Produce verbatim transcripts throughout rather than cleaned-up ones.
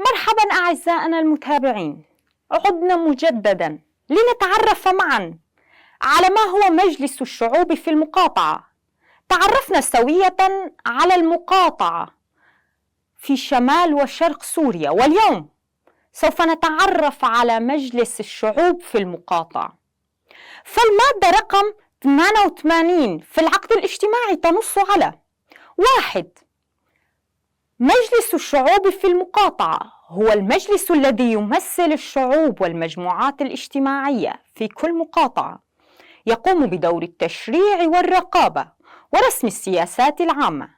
مرحبا أعزائنا المتابعين، عدنا مجددا لنتعرف معا على ما هو مجلس الشعوب في المقاطعة. تعرفنا سوية على المقاطعة في شمال وشرق سوريا، واليوم سوف نتعرف على مجلس الشعوب في المقاطعة. فالمادة رقم ثمانية وثمانين في العقد الاجتماعي تنص على: واحد، مجلس الشعوب في المقاطعة هو المجلس الذي يمثل الشعوب والمجموعات الاجتماعية في كل مقاطعة، يقوم بدور التشريع والرقابة ورسم السياسات العامة،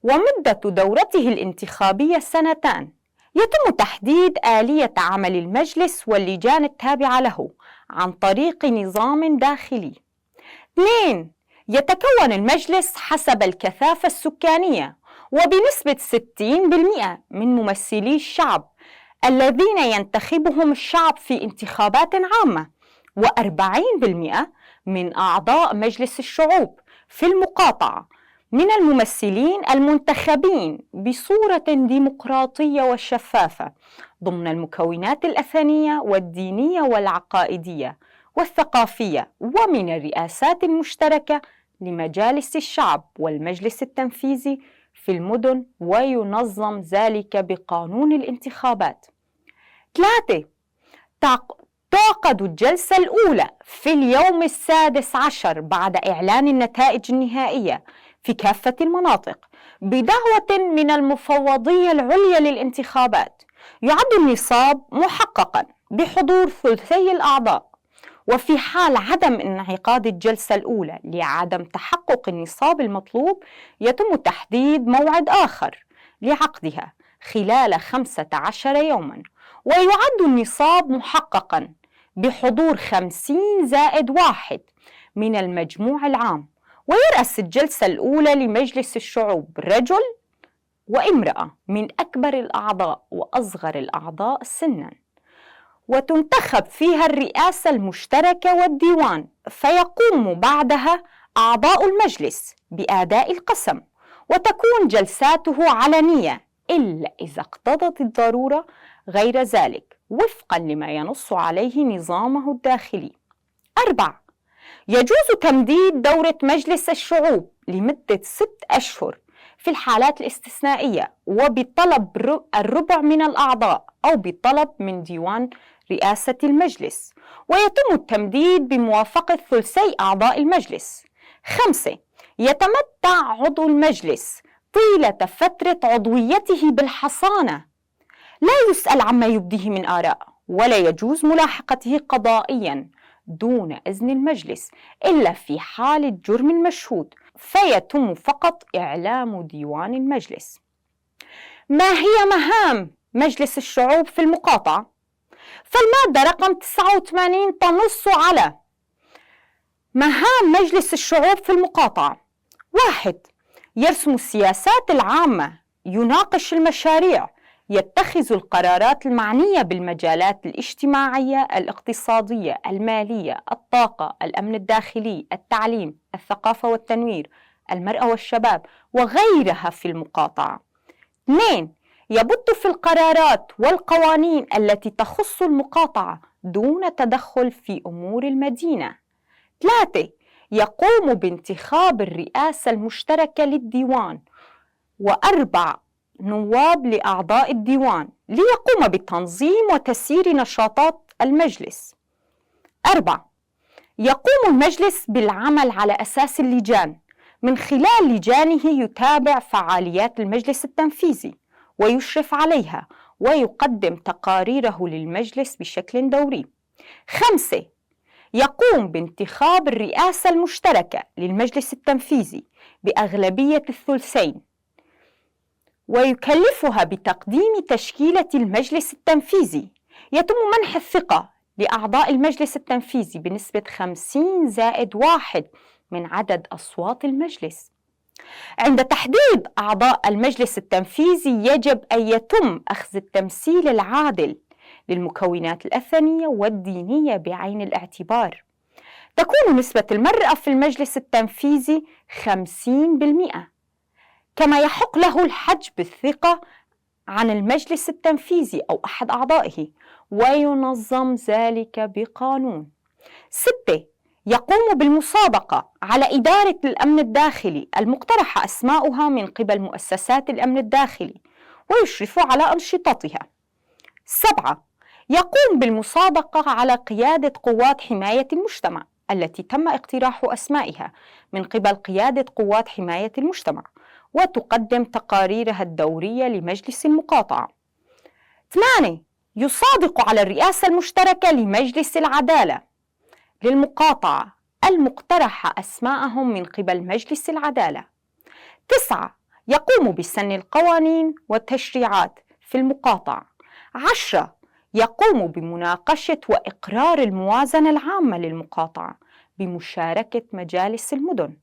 ومدة دورته الانتخابية سنتان. يتم تحديد آلية عمل المجلس واللجان التابعة له عن طريق نظام داخلي. اثنين، يتكون المجلس حسب الكثافة السكانية، وبنسبة ستين بالمئة من ممثلي الشعب الذين ينتخبهم الشعب في انتخابات عامة، وأربعين بالمئة من أعضاء مجلس الشعوب في المقاطعة من الممثلين المنتخبين بصورة ديمقراطية وشفافة ضمن المكونات الأثنية والدينية والعقائدية والثقافية، ومن الرئاسات المشتركة لمجالس الشعب والمجلس التنفيذي في المدن، وينظم ذلك بقانون الانتخابات. ثلاثة، تعق-، تعقد الجلسة الأولى في اليوم السادس عشر بعد إعلان النتائج النهائية في كافة المناطق بدعوة من المفوضية العليا للانتخابات. يعد النصاب محققا بحضور ثلثي الأعضاء، وفي حال عدم انعقاد الجلسة الأولى لعدم تحقق النصاب المطلوب يتم تحديد موعد آخر لعقدها خلال خمسة عشر يوما، ويعد النصاب محققا بحضور خمسين زائد واحد من المجموع العام، ويرأس الجلسة الأولى لمجلس الشعوب رجل وامرأة من أكبر الأعضاء وأصغر الأعضاء سنا، وتنتخب فيها الرئاسة المشتركة والديوان، فيقوم بعدها أعضاء المجلس بأداء القسم، وتكون جلساته علنية إلا إذا اقتضت الضرورة غير ذلك، وفقا لما ينص عليه نظامه الداخلي. أربع، يجوز تمديد دورة مجلس الشعوب لمدة ست أشهر في الحالات الاستثنائية وبطلب ر-، الربع من الأعضاء أو بطلب من ديوان رئاسة المجلس، ويتم التمديد بموافقة ثلثي أعضاء المجلس. خمسة، يتمتع عضو المجلس طيلة فترة عضويته بالحصانة، لا يسأل عما يبديه من آراء، ولا يجوز ملاحقته قضائيا دون إذن المجلس إلا في حال الجرم المشهود، فيتم فقط إعلام ديوان المجلس. ما هي مهام مجلس الشعوب في المقاطعة؟ فالمادة رقم تسعة وثمانين تنص على مهام مجلس الشعوب في المقاطعة. واحد، يرسم السياسات العامة، يناقش المشاريع، يتخذ القرارات المعنية بالمجالات الاجتماعية، الاقتصادية، المالية، الطاقة، الأمن الداخلي، التعليم، الثقافة والتنوير، المرأة والشباب، وغيرها في المقاطعة. اثنين، يبت في القرارات والقوانين التي تخص المقاطعة دون تدخل في أمور المدينة. ثلاثة، يقوم بانتخاب الرئاسة المشتركة للديوان وأربع نواب لأعضاء الديوان ليقوم بتنظيم وتسيير نشاطات المجلس. أربع، يقوم المجلس بالعمل على أساس اللجان. من خلال لجانه يتابع فعاليات المجلس التنفيذي ويشرف عليها ويقدم تقاريره للمجلس بشكل دوري. خمسة، يقوم بانتخاب الرئاسة المشتركة للمجلس التنفيذي بأغلبية الثلثين، ويكلفها بتقديم تشكيلة المجلس التنفيذي. يتم منح الثقة لأعضاء المجلس التنفيذي بنسبة خمسين زائد واحد من عدد أصوات المجلس. عند تحديد أعضاء المجلس التنفيذي يجب أن يتم أخذ التمثيل العادل للمكونات الأثنية والدينية بعين الاعتبار. تكون نسبة المرأة في المجلس التنفيذي خمسين بالمئة، كما يحق له الحج بالثقة عن المجلس التنفيذي أو أحد أعضائه، وينظم ذلك بقانون. ستة، يقوم بالمصادقة على إدارة الأمن الداخلي المقترح أسماؤها من قبل مؤسسات الأمن الداخلي، ويشرف على أنشطتها. سبعة، يقوم بالمصادقة على قيادة قوات حماية المجتمع التي تم اقتراح أسمائها من قبل قيادة قوات حماية المجتمع، وتقدم تقاريرها الدورية لمجلس المقاطعة. ثمانية، يصادق على الرئاسة المشتركة لمجلس العدالة للمقاطعة المقترح أسماءهم من قبل مجلس العدالة. تسعة، يقوم بسن القوانين والتشريعات في المقاطعة. عشرة، يقوم بمناقشة وإقرار الموازنة العامة للمقاطعة بمشاركة مجالس المدن.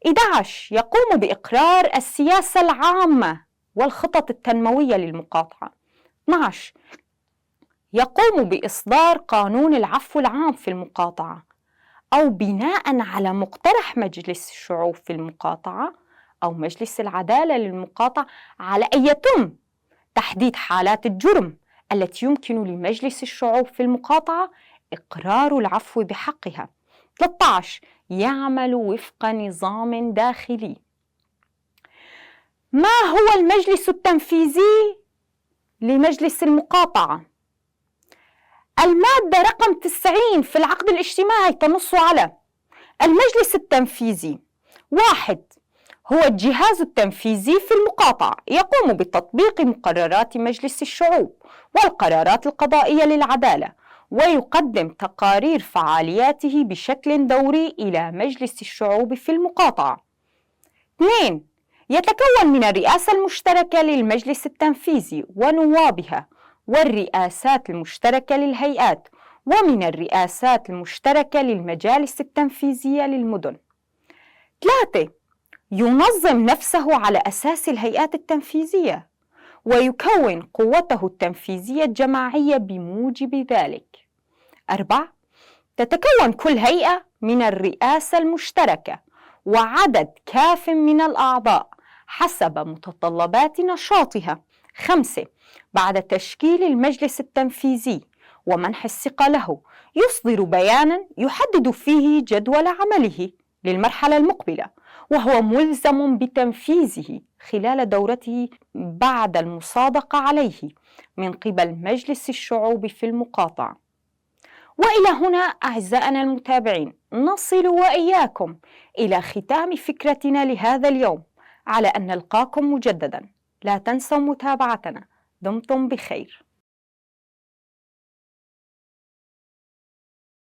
إحدعش، يقوم بإقرار السياسة العامة والخطط التنموية للمقاطعة. اثنعش، يقوم بإصدار قانون العفو العام في المقاطعة، أو بناء على مقترح مجلس الشعوب في المقاطعة أو مجلس العدالة للمقاطعة، على أن يتم تحديد حالات الجرم التي يمكن لمجلس الشعوب في المقاطعة إقرار العفو بحقها. ثلاثة عشر، يعمل وفق نظام داخلي. ما هو المجلس التنفيذي لمجلس المقاطعة؟ المادة رقم تسعين في العقد الاجتماعي تنص على المجلس التنفيذي. واحد، هو الجهاز التنفيذي في المقاطعة، يقوم بتطبيق مقررات مجلس الشعوب والقرارات القضائية للعدالة، ويقدم تقارير فعالياته بشكل دوري إلى مجلس الشعوب في المقاطعة. اثنين، يتكون من الرئاسة المشتركة للمجلس التنفيذي ونوابها، والرئاسات المشتركة للهيئات، ومن الرئاسات المشتركة للمجالس التنفيذية للمدن. ثلاثة، ينظم نفسه على أساس الهيئات التنفيذية، ويكون قوته التنفيذية الجماعية بموجب ذلك. أربع، تتكون كل هيئة من الرئاسة المشتركة وعدد كاف من الأعضاء حسب متطلبات نشاطها. خمسة، بعد تشكيل المجلس التنفيذي ومنح الثقة له، يصدر بيانا يحدد فيه جدول عمله للمرحلة المقبلة، وهو ملزم بتنفيذه خلال دورته بعد المصادقة عليه من قبل مجلس الشعوب في المقاطعة. وإلى هنا أعزائنا المتابعين نصل وإياكم إلى ختام فكرتنا لهذا اليوم، على أن نلقاكم مجددا. لا تنسوا متابعتنا. دمتم بخير.